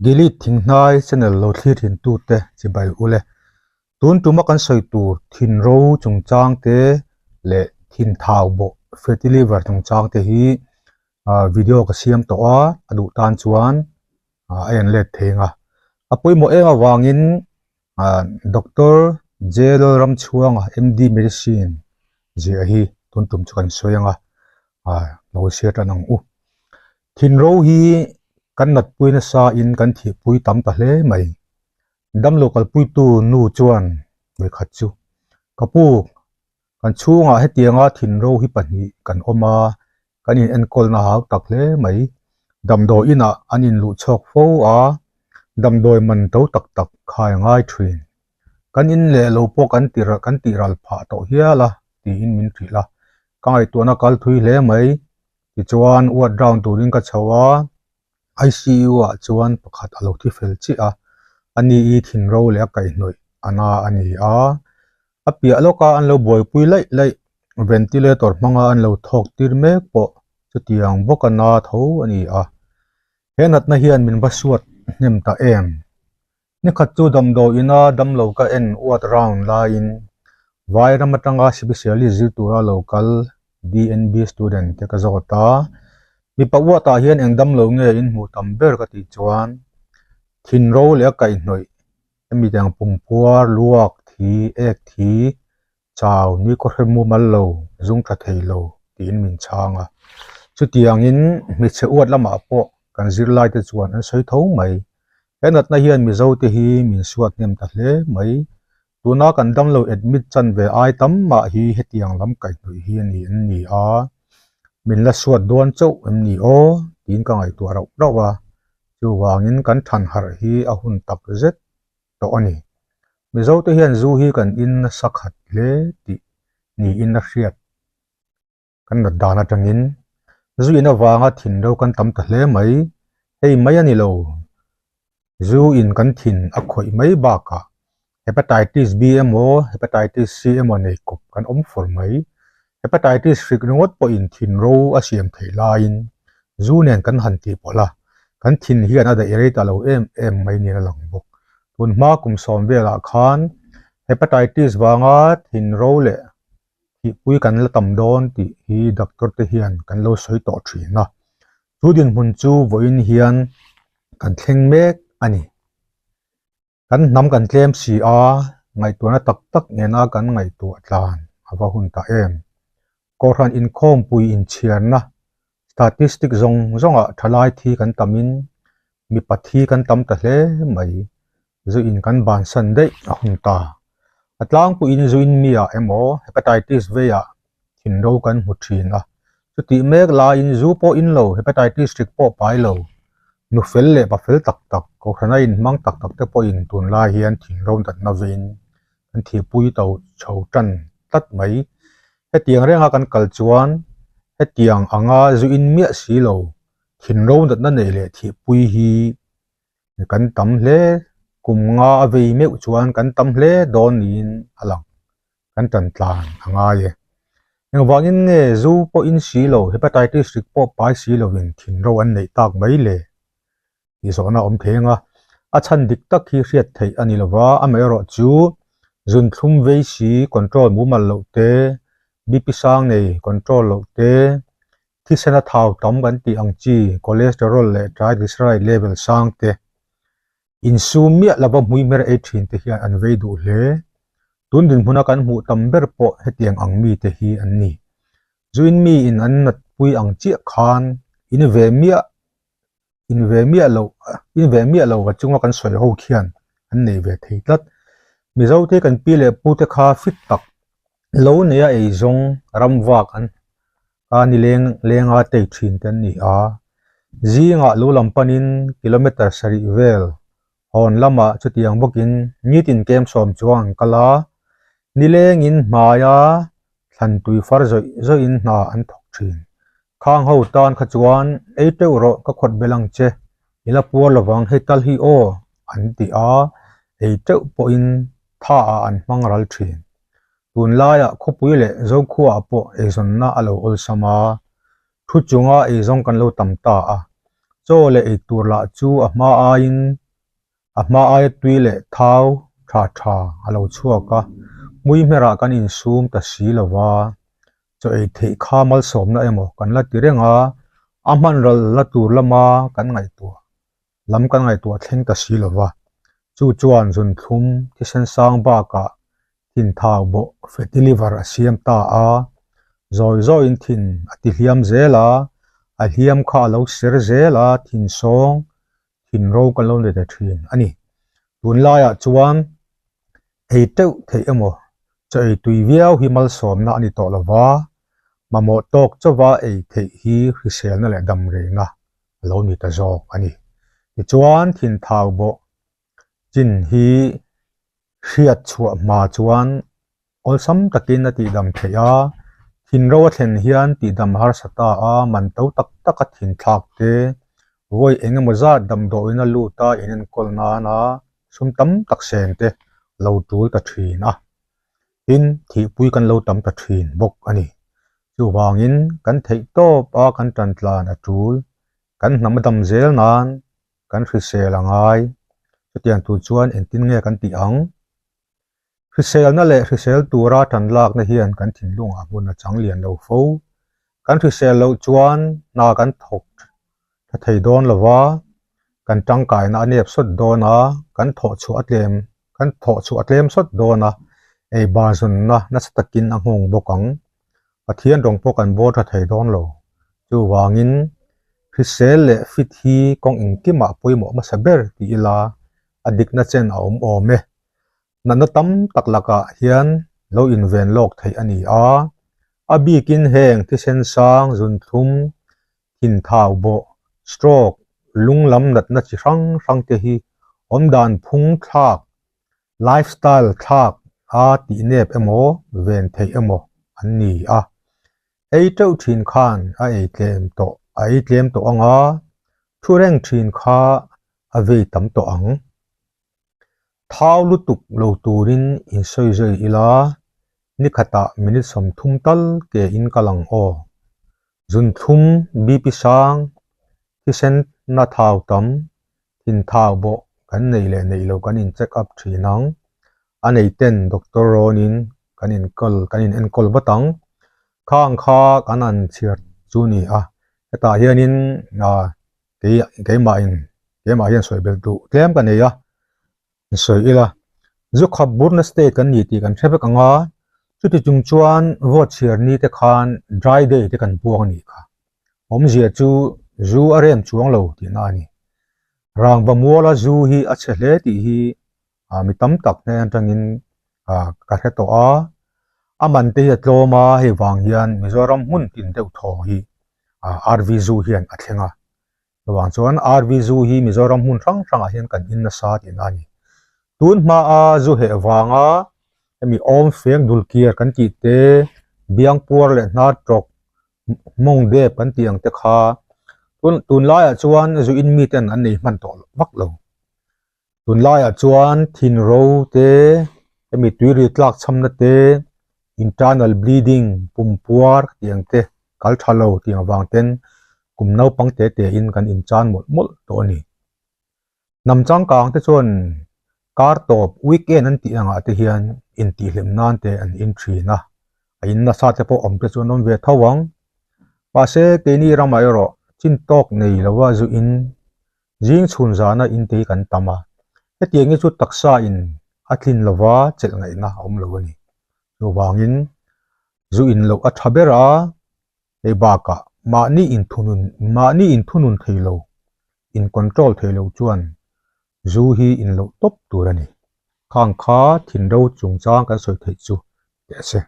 Delete Thinghnai channel lo thlir thin tute chibai ule. Tun tuma kan sawi tur thinro chungchang te leh thinthau bawh fatty liver chungchang te hi video ka siam tawh a, a duh tan chuan a en let thei ang a. A pawimawh em avangin Doctor J Lalramchhuanga MD Medicine ziah hi tun tum chu kan sawi ang a, lo hriat tan ang u. Thinro hi kan natpui nasa in kan thihpui tam ta hle mai. Damlo kalpuitu nu chuan vawikhat chu, Ka pu, kan chhungah hetianga thinro hi pahnih kan awm a, kan in enkawlna hau tak hle mai. Damdawi inah an inluh chhawk fo a, damdawi man to tak tak khai a ngai thin. Kan in leh lo pawh kan ti kan tih ral phah tawh hial a, tiin min hrilh a. Ka ngaihtuahna kal thui hle mai. Tichuan ward round turin ka chho a. ICU ah chuan pakhat a lo thi fel chiah a, a ni i thinro leh a kaihhnawih a na a ni a, a piah lawka an lo buaipui laih laih ventilator hmanga an lo thawk tir mek pawh chutiang bawk a na tho a ni a, he natna hian min va suat hnem ta em? Nikhat chu damdawi ina damlo ka en uat round laiin Vairam atanga specialist zir tura lo kal DNB student te ka zawt a, mipa uatah hian eng damlo nge in hmuh tam ber ka tih chuan thinro leh a kaihhnawih hemi tiang pumpuar, luak, thi, ek thi, chau, ni khaw hre mumal lo, zung tha thei lo tiin min chhang a. Chutiangin hmeichhe uat lamah pawh kan zirlai te chuan an sawi tho mai. He natna hian Mizo te hi min suat hnem ta hle mai. Tuna kan damlo admit chan ve ai tam mah hi hetiang lam kaihhnawih hi a ni an ni a, min la suat dawn chauh em ni aw tiin ka ngaihtuah rauh rauh a. Chuvangin kan than harh hi a hun tak zet tawh a ni. Mizote hian zu hi kan in nasa khat hle tih niin a hriat. Kan nat dan atangin zu in avanga thin ro kan tam ta hle mai. Hei mai a ni lo. Zu in kan thin a khawih mai bakah Hepatitis B emaw Hepatitis C emaw nei kawp kan awm fur mai. Hepatitis hrik ringawt pawhin thin ro a siam theih laiin zu nen kan han tih pawlh a, kan thin hian a daih rei ta lo em em mai niin a lang bawk. Tun hma kum sawm velah khan Hepatitis vanga thin ro leh thihpui kan la tam dawn tih hi doctor te hian kan lo sawi tawh thin a, chu dinhmun chu vawiin hian kan thleng mek a ni. Kan hnam kan tlem si a, ngaihtuahna tak tak nena kan ngaihtuah tlan a va hun ta em? Kohhran inkhawmpui inchhiarna statistic zawng zawngah thalai thi kan tamin mipa thi kan tam ta hle mai. Zu in kan bansan daih a hun ta. A tlangpuiin zu in miah emaw hepatitis veiah thinro kan hmu thin a, chutih mek laiin zu pawh in lo, hepatitis hrik pawh pai lo, nu fel leh pa fel tak tak, kohhrana inhmang tak tak te pawhin tunlai hian thinro natna vein kan thihpui to chho tan tlat mai. Hetiang renga kan kal chuan hetiang anga zu in miah si lo, thinro natna neih leh thihpui hi kan tam hle, kum nga a vei meuh chuan kan tam hle dawn niin a lang. kan tan tlan a ngai e. Engvangin nge zu pawh in si lo, hepatitis hrik pawh pai si lovin thinro an neih tak mai le? Tih zawhna a awm thei ang a, a chhan dik tak hi hriat theih a ni lova, amaherawh chu zunthlum vei si control mumal loh te, BP sang nei control loh te, thisena thau tam kan tih ang chi cholesterol leh triglyceride level sang te, Insum miah lova hmuihmer ei thin te hian an vei duh hle. Tun dinhmuna kan hmuh tam ber pawh hetiang ang mite hi an ni. Zuin miin an natpui ang chiah khan in ve miah in ve miah loh in ve miah lo va chunga kan sawi ho khian an nei ve thei tlat. Mizote kan pi leh pute kha fit tak lo neia eizawng ramvak an a ni leng lenga tei thin te an ni a, zingah lo lam panin kilometer sarih vel hawn lamah chutiang bawkin nitin kem sawm chuang an kal a, nilengin hmaia thlan tui far zawih zawihin hna an thawk thin. Khang ho tan kha chuan ei teuh rawh ka khawt bel ang che, i la puar lovang hei tal hi aw an ti a, ei teuh pawhin tha ah an hmang ral thin. Tunlaiah khawpui leh Zokhuaah pawh eizawnna a lo awlsam a, thu chunga eizawng kan lo tam ta a. Chaw leh eitur lah chu a hma aiin a hma aia tui leh thau tha tha a lo chhuak a, hmui hmerah kan insum ta si lo va, chaw ei theih kha malsawmna emaw kan la ti reng a, a hman ral la tur lama kan ngaihtuah lam kan ngaihtuah thleng ta si lo va, chu chuan zunthlum thisen sang bakah thin thau bawh fatty liver a siam ta a, zawi zawiin thin a ti hliam zel a, a hliam kha a lo ser zel a, thin sawng thin ro kan lo nei ta thin a ni. Tunlaiah chuan ei teuh theih emaw chaw ei tui viau hi malsawmna a ni tawh lo va, mamawh tawk chauva ei theih hi hriselna leh dam rehna a lo ni ta zawk a ni. Tichuan thin thau bawh chin hi hriat chhuah hma chuan awlsam takin a tihdam theih a, thin ro a thlen hian tihdam harsa ta a, man to tak taka thin thlak te, vawi eng emaw zat damdawiin a lut a inenkawl nana sum tam tak sen te lo tul ta thin a, tin thihpui kan lo tam ta thin bawk a ni. Chuvangin kan theih tawp a kan tan tlan a tul, kan hnam a dam zel nan kan hrisel a ngai. Chutiang tur chuan engtin nge kan tih ang? Hriselna leh hrisel tura tan lakna hian kan thinlungah hmun a chang lian lo fo. Kan hrisel loh chuan hna kan thawk tha thei dawn lo va, kan tangkaina a nep sawt dawn a, kan thawh chhuah a tlem kan thawh chhuah a tlem sawt dawn a, ei bar zawnna nasa takin a nghawng bawk ang. Pathian rawng pawh kan bawl tha thei dawn lo. Chuvangin hrisel leh fit hi kawng engkimah pawimawh hmasa ber ti ila a dikna chen a awm awm e. Natna tam tak lakah hian lo inven lawk theih a ni a, a bikin heng thisen sang, zunthlum, thinthau bawh, stroke, lung lam natna chi hrang hrang te hi awmdan phung thlak, lifestyle thlak a tih nep emaw ven theih emaw an ni a. Ei teuh thin khan a ei tlem tawh a ei tlem tawh ang a, thu reng thin kha a vei tam tawh ang. Thau lutuk lo turin insawi zui ila, nikhatah minute 30 tal ke in kal ang aw. Zunthlum, BP sang, thisen na thau tam, thin thau bawh kan nei leh neih lo kan in check up thin ang. A nei ten doctor rawnin kan inkawl kan in enkawl vat ang. Khang kha kan han chhiar chu ni a, hetah hianin ah kei keimah in keimah hian sawi belh duh tlem ka nei a sawi ila zu khap burna state kan ni tih kan hre vek ang a chuti chung chuan vote chhiar ni te khan dry day te kan buang a nih kha awmzia chu zu a rem chuang lo tihna a ni rangva muala zu hi a chhe hle tih hi ah mi tam tak hnen atangin ah ka hre tawh a a man te hi a tlawm a hei vang hian Mizoram hmun tin deuh thaw hi ah RV zu hian a thleng a chuvang chuan RV zu hi Mizoram hmun hrang hrangah hian kan in nasa tihna a ni tun hmaa zu heh vanga hemi awm feng dul kiar kan tih te biang puar leh hnar tawk mawng dep kan tih ang te kha tun tunlaiah chuan zu in miten an nei hman tawh vak lo. Tunlaiah chuan thin ro te, hemi tuiril tlak chhamna te, internal bleeding, pum puar tih ang te, kal tha lo tih ang vang ten kum naupang te te in kan inchan mawlh mawlh tawh a ni. Hnam changkang te chuan kar tawp weekend an tih angah te hian intihhlim nan te an in thin a, a in nasa te pawh awm te chu an awm ve tho ang. Mahse keini ramah erawh chin tawk nei lova zu in Zing chhun zana inte hi kan tam a, hetiang hi chu taksa in a tlin lova chelh ngaihna a awm lo a ni. Chuvangin zu in loh a tha ber a, hei bakah mahni inthunun mahni inthunun thei lo, in control thei lo chuan zu hi in loh tawp tur a ni. Khang kha thinro chungchang kan sawi theih chu teh se.